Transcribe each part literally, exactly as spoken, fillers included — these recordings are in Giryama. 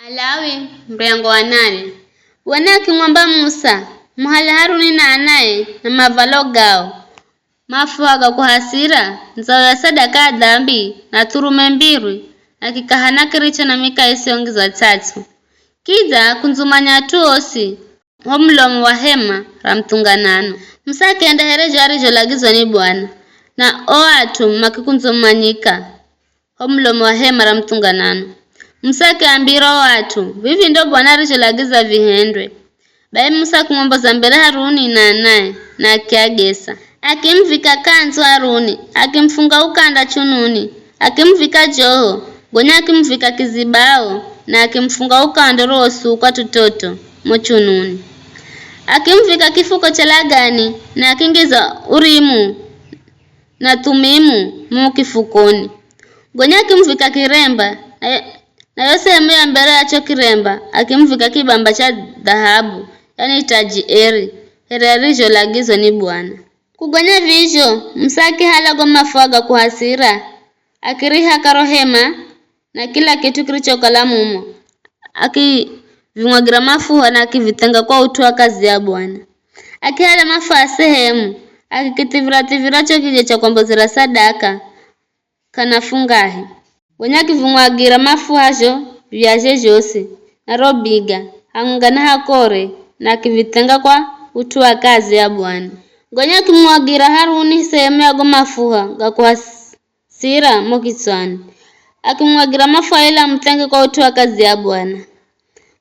Alawi, mrengo wa nane. Bwana akimwamba Musa, "Muhala Haruni na anae na mavalo gao, mafuha ga kuhasira, ndzao ya sadaka ya dhambi, na thurume mbiri, na kikahana kiricho na mikahe isiyongizwa ts'ats'u. Kidza kundzumanya at'u osi ho mulomo wa hema ra muthunganano." Musa akihenda here zho arizholagizwa ni Bwana, na o at'u makikundzumanyika ho mulomo wa hema ra muthunganano. Musa akiambira o at'u, "Vivi ndo Bwana arizholagiza vihendwe." Bai Musa akimwomboza mbere Haruni na anae, na akiagesa. Akimuvika kanzu Haruni, akimufunga ukanda chununi, akimuvika joho, gonya akimuvika kizibao, na akimufunga ukanda uriwosukwa tototo mo chununi. Akimuvika kifuko cha lagani, na akingiza Urimu na Thumimu mo kifukoni. Gonya akimuvika kiremba, na, na yo sehemu ya mbere ya cho kiremba akimuvika kibamba cha dhahabu, yani taji eri, here arizholagizwa ni Bwana. Kugonya vizho, Musa akihala go mafuha ga kuhasira, akiriha karo hema, na kila kit'u kirichokala mumo, akivimwagira mafuha na akivithenga kwa ut'u wa kazi ya Bwana. Akihala mafuha sehemu, akikithivira-thivira cho kija cha kwambozera sadaka kana fungahe. Gonya akivimwagira mafuha zho viazhe zhosi, na ro biga, hamwenga na hakore, na akivithenga kwa ut'u wa kazi ya Bwana. Gonya akimwagira Haruni sehemu ya go mafuha ga kuhas- sira mo kitswani. Akimwagira mafuha ili amuthenge kwa ut'u wa kazi ya Bwana.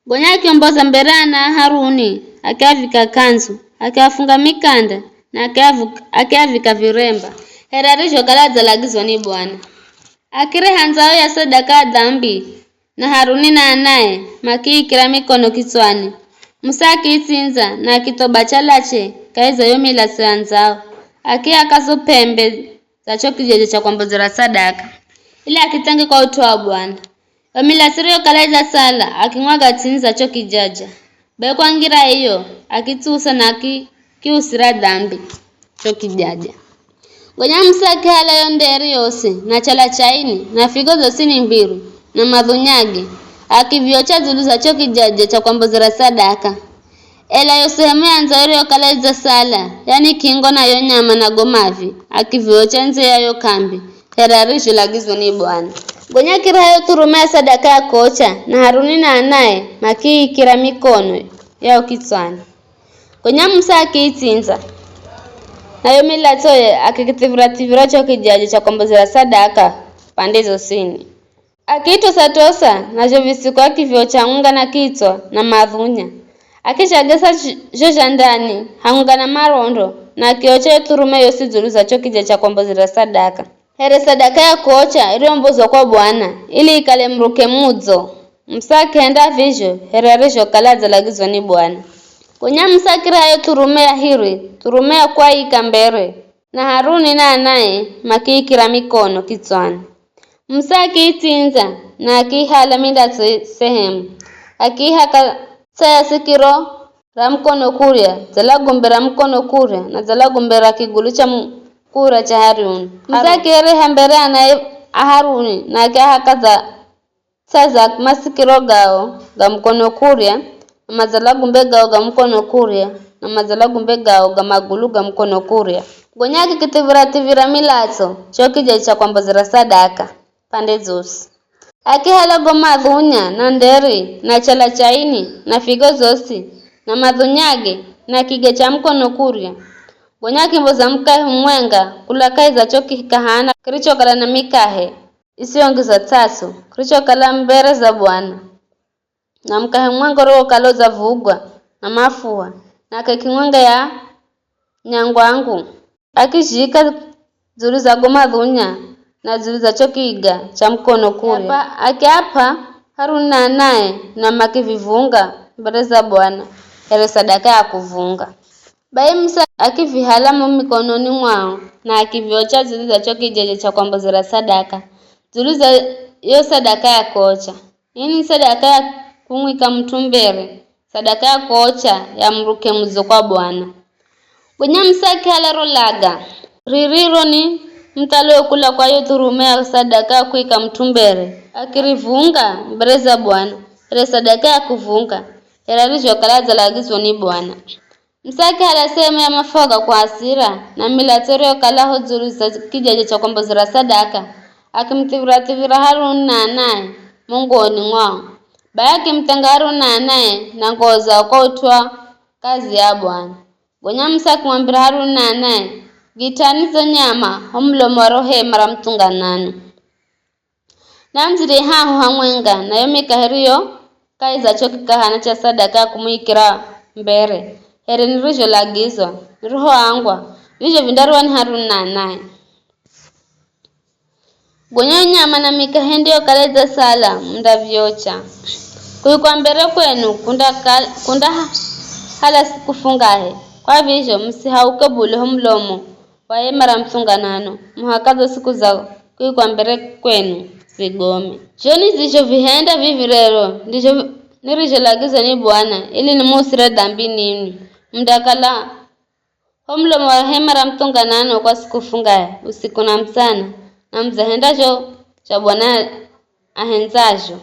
Gonya akiomboza mbere ana a Haruni, akiavika kanzu, akiafunga mikanda, na akiavu- akiavika viremba, here arizhokala adzalagizwa ni Bwana. Akireha ndzao ya sadaka ya dhambi, na Haruni na anae makiikira mikono kitswani. Musa akiitsindza na akithoba chalache kahi za yo milatso ya ndzao, akiaka zo p'embe za cho kijeje cha kwambozera sadaka, ili akithenge kwa ut'u wa Bwana. Yo milatso iriyokala idzasala, akimwaga ts'ini za cho kijaja. Bai kwa ngira iyo, akitsusa na aki- kiusira dhambi cho kijaja. Gonya Musa akihala yo nderi yosi, na chala cha ini, na figo zosi ni mbiru, na madhunyage, akiviocha dzulu za cho kijaja cha kwambozera sadaka. Ela yo sehemu ya ndzao iriyokala idzasala, yani kingo na yo nyama na go mavi, akiviocha ndze ya yo k'ambi, here arizholagizwa ni Bwana. Gonya akiraha yo thurume ya sadaka ya kocha, na Haruni na anae makiikira mikono yao kitswani. Gonya Musa akiitsindza, na yo milatsoye akikithivira-thivira cho kijaja cha kwambozera sadaka pande zosini. Akiitosa-tosa, nazho visiko akiviocha hamwenga na kitswa na madhunya. Akizhagesa zho zha ndani hamwenga na marondo, na akiocha yo thurume yosi dzulu za cho kija cha kwambozera sadaka, here sadaka ya kuocha iriombozwa kwa Bwana, ili ikale mruke mudzo. Musa akihenda vizho, here arizhokala adzalagizwa ni Bwana. Gonya Musa akiraha yo thurume ya hiri, thurume ya kwaika mbere, na Haruni na anae makiikira mikono kitswani. Musa akiitsindza na akiihala milatso sehemu, akiihaka tsaya sikiro ra mukono kurya, dza la gumbe ra mukono kurya, na dza la gumbe ra kigulu cha mu- kurya cha Haruni. Musa akiereha mbere anae a Haruni na akiahaka dza tsaya za masikiro gao ga mukono kurya, na madzalagumbe gao ga mukono kurya, na madzalagumbe gao ga magulu ga mukono kurya. Gonya akikithivira-thivira milatso, cho kija cha kwambozera sadaka, pande zosi. Akihala go madhunya, na nderi, na chala cha ini, na figo zosi, na madhunyage, na kige cha mukono kurya. Gonya akimboza mukahe mumwenga kula kahi za cho kikahana kirichokala na mikahe isiyongizwa ts'ats'u, kirichokala mbere za Bwana, na mukahe mumwenga uriwokala udzavugwa na mafuha, na keki mwenga ya nyangwangu, akizhika dzulu za go madhunya na dzulu za cho kiga cha mukono kurya. Akiap'a Haruni na anae, na makivivunga mbere za Bwana here sadaka ya kuvunga. Bai Musa akivihala mo mikononi mwao, na akiviocha dzulu za cho kijeje cha kwambozera sadaka, dzulu za yo sadaka ya kocha. Ii ni sadaka ya kumwika mut'u mbere, sadaka ya kocha ya mruke mudzo kwa Bwana. Gonya Musa akihala ro laga, ririro ni muthalo wo kula kwa yo thurume ya sadaka ya kuika mut'u mbere, akirivunga mbere za Bwana. here sadaka ya kuvunga, here arizhokala adzalagizwa ni Bwana. Musa akihala sehemu ya mafoga kwa hasira, na milatso iriyokala ho dzulu za kijeje cha kwambozera sadaka, akimuthivira-thivira Haruni na anae mongoni mwao. Bai akimutenga Haruni na anae na ngoo zao kwa ut'u wa kazi ya Bwana. Gonya Musa akimwambira Haruni na anae, "Git'ani zo nyama ho mulomo wa ro hema ra muthunganano. Namudzire haho hamwenga na yo mikahe iriyo kahi za cho kikahana cha sadaka ya kumuikira mbere, here nirizholagizwa, nirihoangwa." Vizho vindarihwa ni Haruni na anae. Gonya yo nyama na mikahe ndiyokala idzasala mundavyocha. Kuikwa mbere kwenu kundaka- kundahala siku fungahe. Kwa vizho musihauke bule ho mulomo wa hema ra muthunganano, muhaka zo siku za kuikwa mbere kwenu zigome. Zho nizizhovihenda vivi rero, ndizho nirizholagizwa ni Bwana, ili nimuusire dambi ninwi. Mundakala ho mulomo wa hema ra muthunganano kwa siku fungahe, usiku na mutsana, na mudzahenda zho zha Bwana ahendzazho,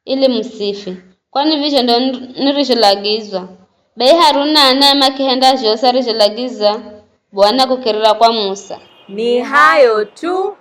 ili musife. Kwani vizho ndo nir- nirizholagizwa. Bai Haruni na anae makihenda zhosi arizholagiza Bwana kukirira kwa Musa. Ni hayo tu,